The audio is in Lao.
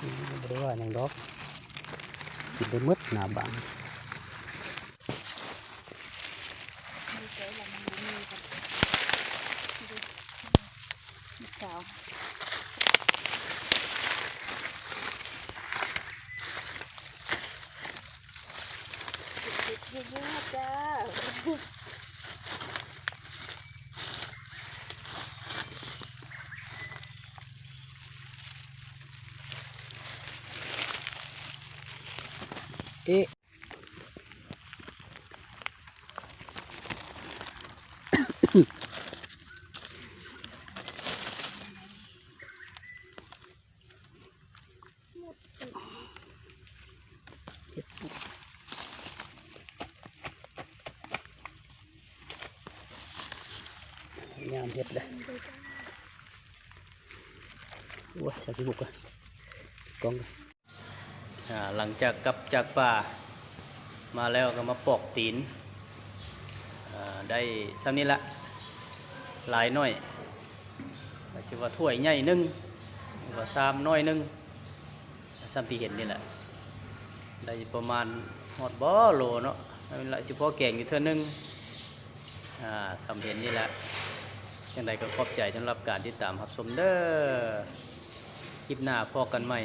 ບໍ່ໄດ້ວ່າຫຍັງດອກ ກິນໄດ້ໝົດໜ້າບ້ານ. ເອະ ຍາມເຫັດເດ້. ໂອ້ຍ ສັກຂີ້ມູກກະ ກ້ອງກະ ອ່າ ຫຼັງຈາກກັບຈາກປ່າມາແລ້ວກະມາປອກຕີນ ອ່າ ໄດ້ຊ່ຳນີ້ລະ ຫຼາຍໜ້ອຍ ກະຊິວ່າຖ້ວຍໃຫຍ່ໜຶ່ງ ຫຼືວ່າຊາມນ້ອຍໜຶ່ງ ຊ່ຳທີ່ເຫັນນີ້ແຫຼະ ໄດ້ປະມານຮອດບໍ່ໂລເນາະ ນັ້ນລະ ຊິພໍແກງຢູ່ເທື່ອໜຶ່ງ ອ່າ ຊ່ຳເຫັນນີ້ແຫຼະ. ຈັ່ງໃດກະຂອບໃຈສຳລັບການຕິດຕາມຮັບຊົມເດີ ຄລິບໜ້າພໍ້ກັນໃໝ່.